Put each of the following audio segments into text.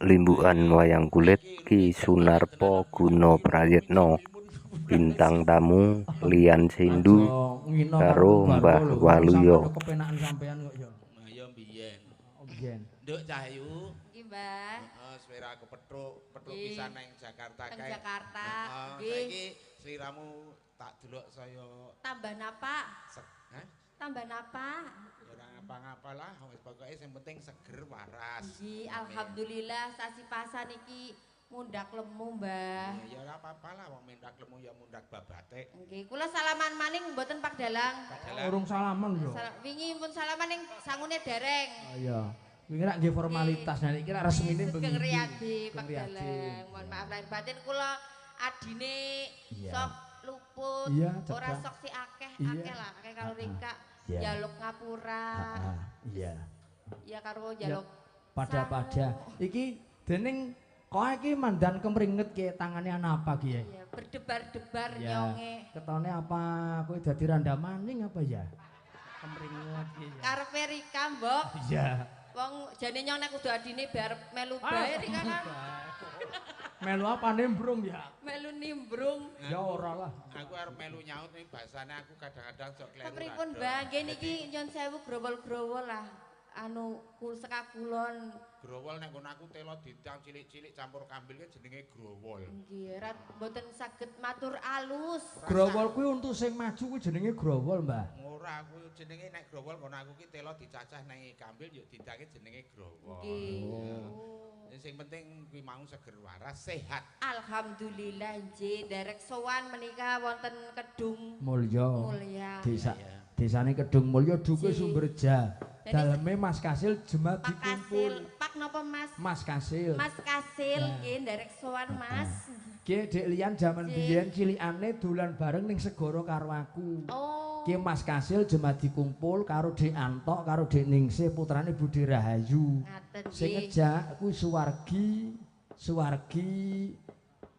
Limbukan wayang kulit Ki Sunarpo Gunaprayitna. Bintang tamu Lian Sindu karo Mbah Waluyo. Kepenakan sampean kok ya. Ya mbiyen. Mbiyen. Nduk Cahyu. Nggih, Mbah. Heeh, swira aku petruk, petruk pisan nang Jakarta kae. Nang kae. Jakarta. Heeh, saiki sliramu tak delok saya tambah napa? Hah? Tambah napa? Ya ora ngapa-ngapa lah, wis pokoke sing penting seger waras. Nggih, alhamdulillah sasi pasan iki mundak lemu, Mbah. Ya ora apa-apa lah wong mundak lemu ya mundak babate. Nggih, kula salaman maning mboten Pak Dalang. Urung salaman lho. Wingi pun salaman ning sangune dereng. Oh iya. Wingi rak nggih formalitas, nah iki rak resmine bengi. Sugeng Riyadi Pak Dalang. Mohon maaf lahir batin kula adine sok luput, ora sok si akeh, akeh lah, akeh karo Rika. Njaluk ngapura. Iya. Ya karo njaluk pada-pada. Iki dening kowe iki mandan kemringet ki tangane ana apa ki ya? Iya, berdebar-debar nyonge. Ketone apa kowe dadi randa maning apa ya? Kemringet ki ya. Karepe Rika, Mbok. Iya. Wong jane nyong nek kudu adine biar melu bae Rika kan. Melu apa nimbrung ya? Melu nimbrung. Ya ora lah. Aku arep melu nyaut ning basane aku kadang-kadang sok kleru. Kepripun, Mbah? Nggih niki nyun sewu growol-growol lah. Anu kul seka kulon. Growol nek ngono aku telo didang cilik-cilik campur kambil ki jenenge growol. Nggih, rat mboten saged matur alus. Growol kuwi untu sing maju kuwi jenenge growol, Mbah. Ora, aku jenenge nek growol ngono aku ki telo dicacah nang kambil ya didange jenenge growol. Nggih. Sing penting kuwi mau seger waras sehat. Alhamdulillah nggih, nderek sowan menika wonten Kedung Mulya. Mulya. Desa desane Kedung Mulya Dukuh Sumberja. Daleme Mas Kasil Jemadi kumpul. Pak napa Mas? Mas Kasil. Mas Kasil nggih nderek sowan Mas. Nggih Dik Lian jaman biyen cilikane dolan bareng ning segara karo aku. Oh. Ki Mas Kasil Jemadi kumpul karo Dik Antok karo Dik Ningsih putrane Budi Rahayu. Sing ngejak kuwi Suwargi, Suwargi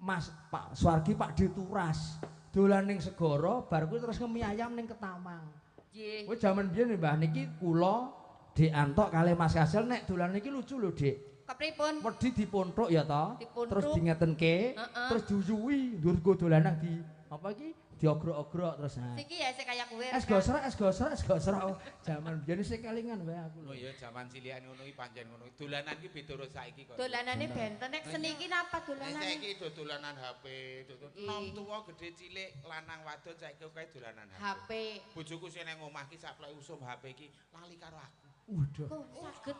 Mas Pak Suwargi Pak Dituras. Dolan ning segara bar kuwi terus ngemi ayam ning Ketawang. Nggih. Kuwi jaman biyen Mbah niki kula Dik Antok kalih Mas Kasil nek dolan niki lucu lho Dik. Kepripun? Wedi dipunthuk ya ta? Terus dingetenke, terus diuyuhi, ndur go dolanan di apa iki? Diogrok-ogrok terus. Nah. Siki ya sik kaya kowe. Es gosrok, es gosrok, es gosrok. Jaman biyen sik kelingan wae aku lho. Oh iya jaman cilikan ngono iki pancen ngono. Dolanan iki beda karo saiki kok. Dolanane benten nek seni iki napa dolanane? Saiki do dolanan HP, nom tuwa gedhe cilik, lanang wadon saiki kae dolanan HP. Bojoku sing nang omah iki saplek usum HP iki lali karo aku. Waduh. Kok saged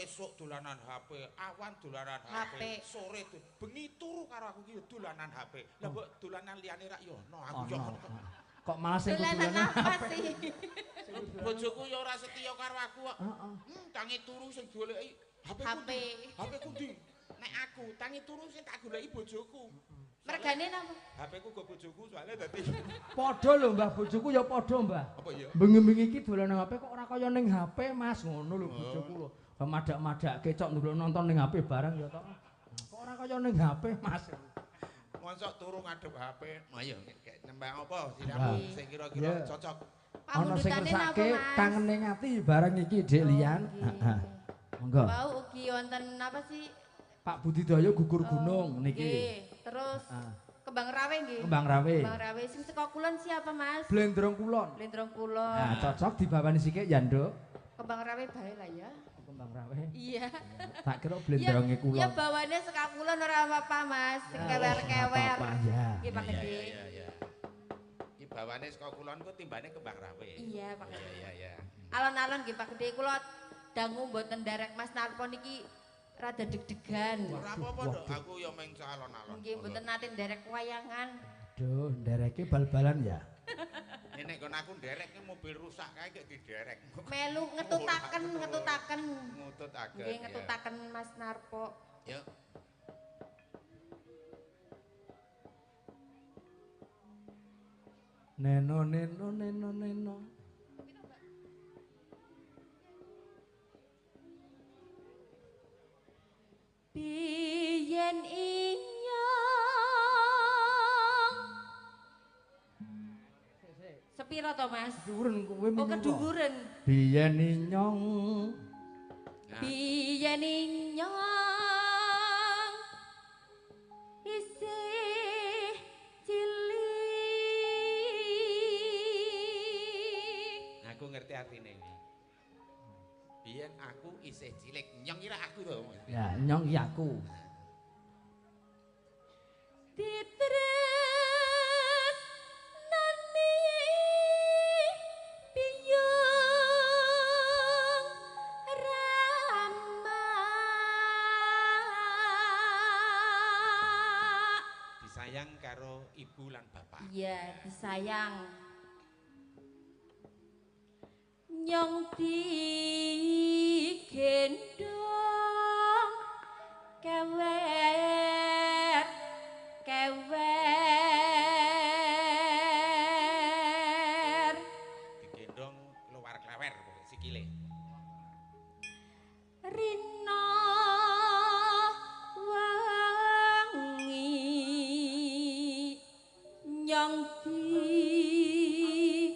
esuk dolanan HP, awan dolanan HP, sore bengi turu karo aku ki dolanan HP. Lah mbok dolanan liyane rak yo ono aku yo. Kok malah sing dolanan apa sih? Bojoku yo ora setia karo aku kok. Tangi turu sing goleki HP ku. HP ku ndi? Nek aku tangi turu sing tak goleki bojoku. Mergane napa? HP ku go bojoku soalnya dadi padha lho Mbah, bojoku ya padha Mbah. Apa iya? Bengi-bengi iki dolan nang HP kok ora kaya ning HP Mas, ngono lho bojoku lho. Madak-madake cok ndelok nonton ning HP bareng ya tok. Kok ora kaya ning HP Mas. Mosok turu ngadep HP. Ayo nembang apa siramu sing kira-kira cocok. Ana sing ngersake kangene ati bareng iki Dik Lian. Heeh. Monggo. Wau ugi wonten apa sih? Pak Budidaya gugur gunung niki. Nggih, terus Kembang Rawe nggih. Kembang Rawe. Kembang Rawe sing saka kulon siapa Mas? Blendrong Kulon. Blendrong Kulon. Nah, cocok dibawani sikik ya, Nduk. Kembang Rawe bae lah ya. Kembang Rawe. Iya. Tak kira blendronge kulon. Ya bawane saka kulon ora apa-apa Mas, sing kewer-kewer. Nggih, Pak Gede. Iya, iya. Iki bawane saka kulon ku timbane Kembang Rawe. Iya, Pak Gede. Iya, iya. Alon-alon nggih Pak Gede kula dangu mboten nderek Mas Narpo niki rada deg-degan. Ora apa-apa, Nduk. Aku ya meng alon-alon. Nggih, mboten nate nderek wayangan. Duh, ndereke bal-balan ya. Nek kon aku nderek ki mobil rusak kae kok diderek. Melu ngetutaken, ngetutaken. Ngututaken. Nggih, ngetutaken Mas Narpo. Ya. Neno neno neno neno. Biyen inyong sepiro to Mas? Keduwuren kowe. Oh keduwuren. Biyen inyong. Biyen nyong isih cilik. Aku ngerti artine iki. Biyen aku isih cilik, nyong kira aku to. Ya, nyong ki aku. Ditresnani biyung rama. Disayang karo ibu lan bapak. Iya, disayang. Nyong digendong kewer kewer. Digendong luar klewer sikile. Rina wangi nyong dikudang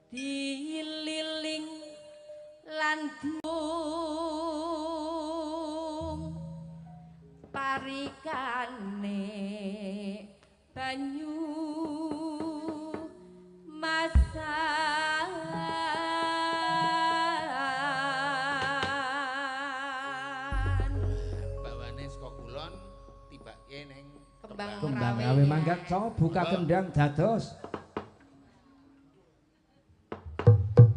dililing lan diung parikane banyu masan. Bawane saka kulon tibake ning Kembang Kembang Rawe. Rawe mangkat so buka kendang dados. Thank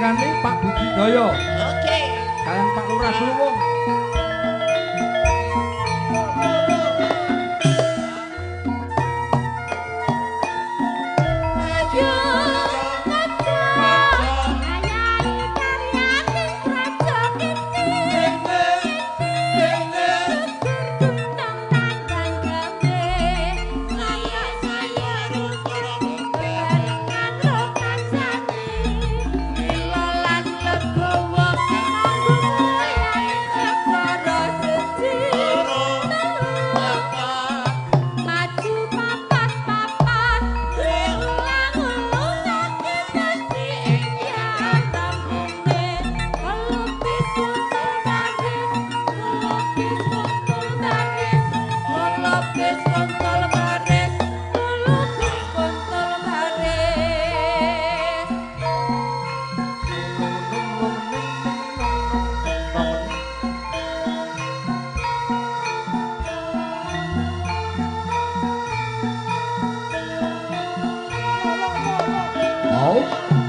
Panjenengane Pak Budidaya. Oke. Kalian Pak Lurah Sluwung. Oh.